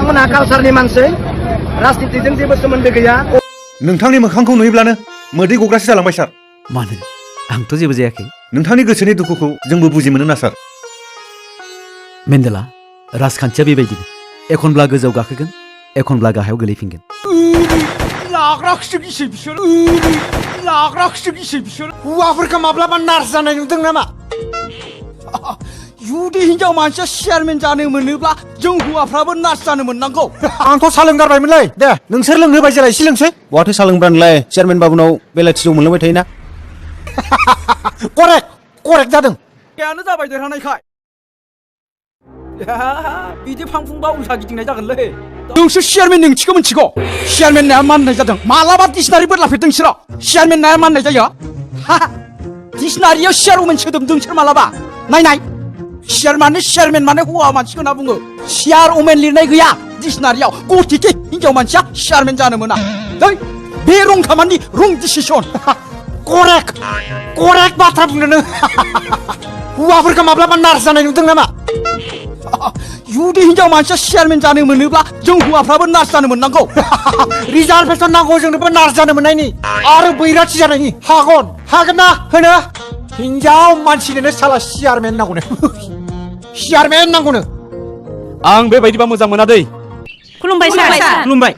बिथांमोनहा कालसारनि मानसि राजनितिजों जेबो सोमोन्दो गैया नोंथांनि मोखांखौ नुयोब्लानो मोदै गग्रासो जालांबाय सार मानो आंथ' जेबो जायाखै नोंथांनि गोसोनि दुखुखौ जोंबो बुजि मोनो ना सार मेन्डेला राजखान्थिया बेबायदिनो एखनब्ला गोजौआव गाखोगोन एखनब्ला गाहायाव गोलैफिनगोन हौवाफोरखौ माब्लाबा नार्स जानाय नुदों नामा जुदि हिनजाव मानसिया चेयारमेन जानो मोनोब्ला जों हौवाफ्राबो नार्स जानो मोननांगौ आंथ' सा लोंगारबायमोनलै दे नोंसोर लोंहोबाय जेला एसे लोंसै बहाथो सा लोंब्रानोलाय चेयारमेन बाबुनाव बेलाथि जौ मोनलोंबाय थायोना करेक्ट जादों यानो जाबाय देरहानायखाय बिदि फांफुंबा उल्था गिदिंनाय जागोनलै नोंसोर चेयारमेन नोंथिखौ मिथिगौ चेयारमेन नाया माननाय जादों मालाबा डिक्सनारि बोरलाफेरदों नोंसोरो चेयारमेन नाया माननाय जायो डिक्सनारियाव चेयारमेन सोदोबदों नोंसोर मालाबा नायनाय चेयारमेन माने हौवा मानसिखौ होनना बुङो चेयारमेन लिरनाय गैया डिक्सनारियाव गथिके हिनजाव मानसिया चेयारमेन जानो मोना बे रं खामानि रं डिसिसन करेक्ट बाथ्रा बुंदों नों हौवाफोरखौ माब्लाबा नार्स जानाय नुदों नामा जुदि हिनजाव मानसिया चेयारमेन जानो मोनोब्ला जों हौवाफ्राबो नार्स जानो मोननांगौ रिजार्भेसन नांगौ जोंनोबो नार्स जानो मोननायनि आरो बैराथि जानायनि हागोन ना होनो हिनजाव मानसिनोनो साला चेयारमेन नांगौनो चेयारमेन नांगौनो आं बेबायदिबा मोजां मोना दै खुलुमबाय सार खुलुमबाय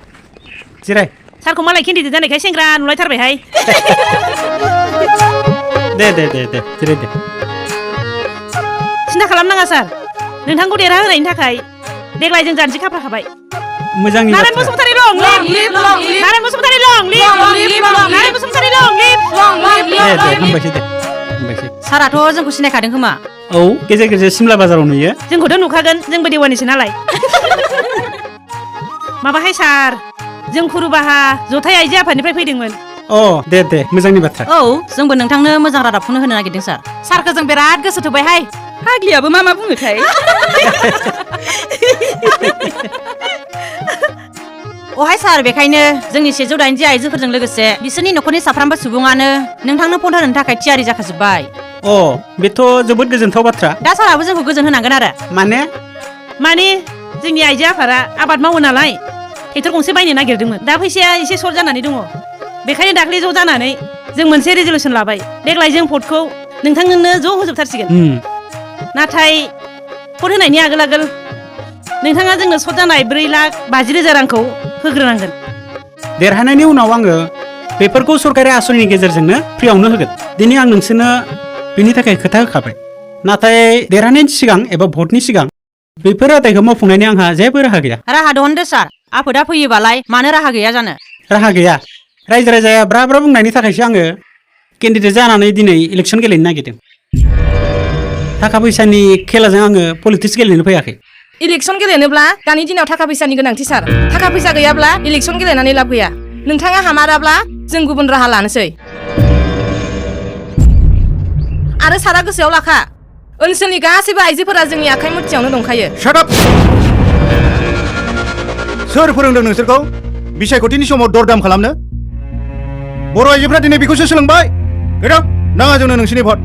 जिराय सारखौ मालाय केन्डिडेट जानायखाय सेंग्रा नुलायथारबायहाय दे जिराय दे सिन्था खालामनाङा सार नोंथांखौ देरहा होनायनि थाखाय देग्लाय जों जानजि खाफ्राखाबाय मोजांनि नारायण बसुमतारी लं लिभ नारायण बसुमतारी लं लिभ नारायण बसुमतारी लं लिभ दे हामबायसै साराथ' जोंखौ सिनायखादों खोमा औ गेजेर सिमला बाजाराव नुयो जोंखौथ' नुखागोन जोंबो देवानिसो नालाय माबाहाय सार जों खुरुबाहा जथाय आइजो आफादनिफ्राय फैदोंमोन दे मोजांनि बाथ्रा औ जोंबो नोंथांनो मोजां रादाबखौनो होनो नागिरदों सार सारखौ जों बिराद गोसो थोबायहाय फाग्लियाबो मा बुङोथाय अहाय सार बेखायनो जोंनि 180 आइजोफोरजों लोगोसे बिसोरनि न'खरनि साफ्रोमबो सुबुङानो नोंथांनो फन होनो थाखाय थियारि जाखाजोब्बाय बेथ' जोबोद गोजोनथाव बाथ्रा दा साराबो जोंखौ गोजोन होनांगोन आरो माने जोंनि आइजो आफादा आबाद मावो नालाय ट्रेक्टर गंसे बायनो नागिरदोंमोन दा फैसाया एसे सर्ट जानानै दङ बेखायनो दाख्लै ज' जानानै जों मोनसे रेजलिउसन लाबाय देग्लाय जों भटखौ नोंथांनो ज' होजोबथारसिगोन नाथाय भट होनायनि आगोल नोंथाङा जोंनो सर्ट जानाय 4,50,000 रांखौ होग्रोनांगोन देरहानायनि उनाव आङो बेफोरखौ सरकारि आसनिनि गेजेरजोंनो फ्रियावनो होगोन दिनै आं नोंसोरनो बिनि थाखाय खोथा होखाबाय नाथाय देरहानायनि सिगां एबा भटनि सिगां बेफोर रादायखौ मावफुंनायनि आंहा जेबो राहा गैया राहा दहनदो सार आफादा फैयोबालाय मानो राहा गैया जानो राहा गैया रायजो राजाया ब्रा बुंनायनि थाखायसो आङो केन्डिडेट जानानै दिनै इलेक्सन गेलेनो नागिरदों थाखा फैसानि खेलाजों आङो पलिटिक्स गेलेनो फैयाखै इलेक्सन गेलेनोब्ला दानि दिनाव थाखा फैसानि गोनांथि सार थाखा फैसा गैयाब्ला इलेक्सन गेलेनानै लाब गैया नोंथाङा हामाराब्ला जों गुबुन राहा लानोसै आरो सारा गोसोआव लाखा ओनसोलनि गासैबो आइजोफोरा जोंनि आखाइ मुथियावनो दंखायो सोर फोरोंदों नोंसोरखौ बिसायख'थिनि समाव दरदाम खालामनो बर' आइजोफ्रा दिनै बेखौसो सोलोंबाय नाङा जोंनो नोंसोरनि भट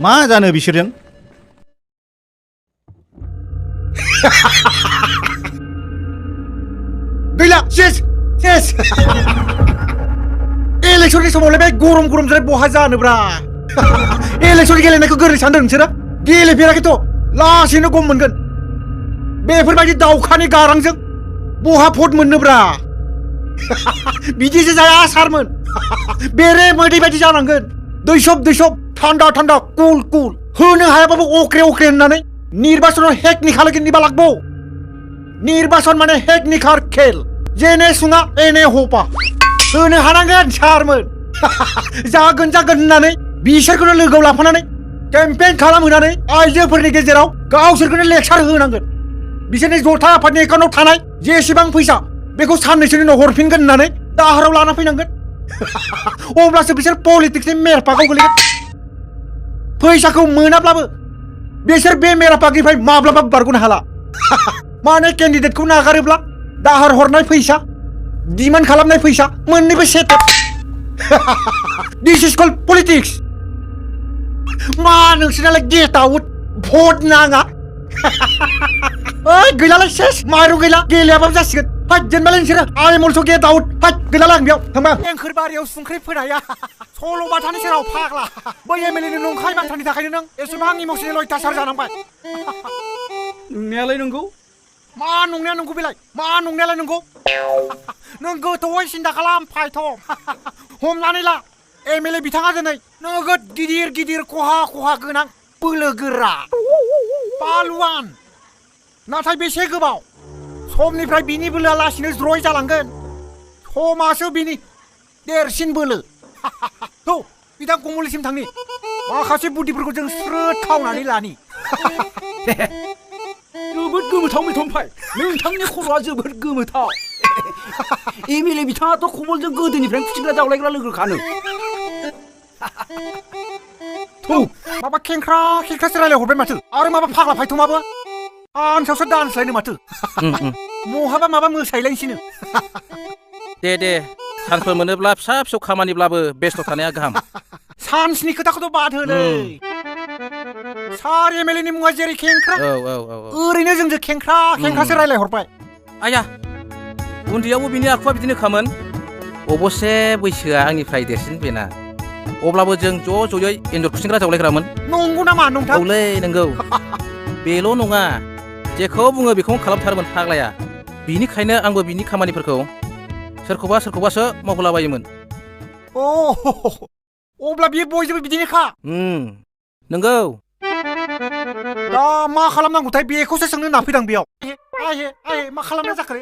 मा जानो बिसोरजों गैला इलेक्सननि समावलाय बे गरम जाय बहा जानोब्रा इलेक्सन गेलेनायखौ गोरलै सानदों नोंसोरो गेलेफेराखैथ' लासैनो गम मोनगोन बेफोरबायदि दाउखानि गारांजों बहा भट मोननोब्रा बिदिसो जाया सारमोन बेरे मोदै बायदि जानांगोन दैसब थान्दा कुल होनो हायाबाबो अख्रे होननानै निर्बाचनाव हेकनिखा लेकिन लागबो निर्बाचन माने हेकनिखार खेल जेने सुङा एने हपा होनो हानांगोन सारमोन जागोन होननानै बिसोरखौनो लोगोआव लाफानानै केम्पेइन खालामहोनानै आइजोफोरनि गेजेराव गावसोरखौनो लेक्सार होनांगोन बिसोरनि जथा आफादनि एकाउन्टआव थानाय जेसेबां फैसा बेखौ साननैसोनि उनाव हरफिनगोन होननानै दाहाराव लाना फैनांगोन अब्लासो बिसोर पलिटिक्सनि मेरपाकाव गोलैगोन फैसाखौ मोनाब्लाबो बिसोर बे मेरपाकनिफ्राय माब्लाबा बारग'नो हाला माने केन्डिडेटखौ नागारोब्ला दाहार हरनाय फैसा डिमान्ड खालामनाय फैसा मोन्नैबो सेट दिस इज कल्ड पलिटिक्स मा नोंसोरनालाय गेट आउट भट नाङा ओइ गैलालाय सेस माइरं गैला गेलेयाबाबो जासिगोन फाइट जेनबालाय नोंसोरो I am also' get out fight गैलालाय आं बेयाव थांबाय आं एंखोर बारियाव संख्रि फोनाया सल'बाथानि सेराव फाग्ला बै एमएलएनि नंखाय बाथ्रानि थाखायनो नों एसेबां इमसनेल अयथासार जानांबाय नंनायालाय नंगौ मा नंनाया नंगौ बेलाय मा नंनायालाय नंगौ नों गोथौयै सिन्था खालाम फायथ' हमनानै ला एमएलए बिथाङा दिनै नोगोद गिदिर गिदिर खहा गोनां बोलो गोरा पालवान नाथाय बेसे गोबाव समनिफ्राय बिनि बोलोआ लासैनो ज्रय जालांगोन समासो बिनि देरसिन बोलो थौ बिथां कमलिसिम थांनि माखासे बुद्धिफोरखौ जों स्रोद खावनानै लानि जोबोद गोमोथाव मैथमफाय नोंथांनि खर'आ जोबोद गोमोथाव एमएलए बिथाङाथ' कमलजों गोदोनिफ्रायनो खुसिग्रा जावलायग्रा लोगोखानो थौ माबा खेंख्रासो रायलायहरबाय माथो आरो माबा फाग्ला फायथ'माबो आनसावसो दानस्लायनो माथो महाबा माबा मोसायलायनोसैनो दे सानफोर मोनोब्ला फिसा फिसौ खामानिब्लाबो बेस्थ' थानाया गाहाम सानस्नि खोथाखौथ' बाद होलै सार एमएलएनि मुङा जेरै खेंख्रा औ ओरैनो जोंजों खेंख्रासो रायलायहरबाय आया उन्दैयावबो बिनि आखुआ बिदिनो खामोन अबसे बैसोआ आंनिफ्राय देरसिन बेना अब्लाबो जों ज'यै एन्जर खुसिंग्रा जावलायग्रामोन नंगौ नामा नोंथां औलै नंगौ बेल' नङा जेखौ बुङो बेखौनो खालामथारोमोन फाग्लाया बिनिखायनो आंबो बिनि खामानिफोरखौ सोरखौबासो मावहोलाबायोमोन अब्ला बियो बयजोंबो बिदिनोखा नंगौ दा मा खालामनांगौथाय बेखौसो सोंनो नाफैदां बेयाव मा खालामनाय जाखो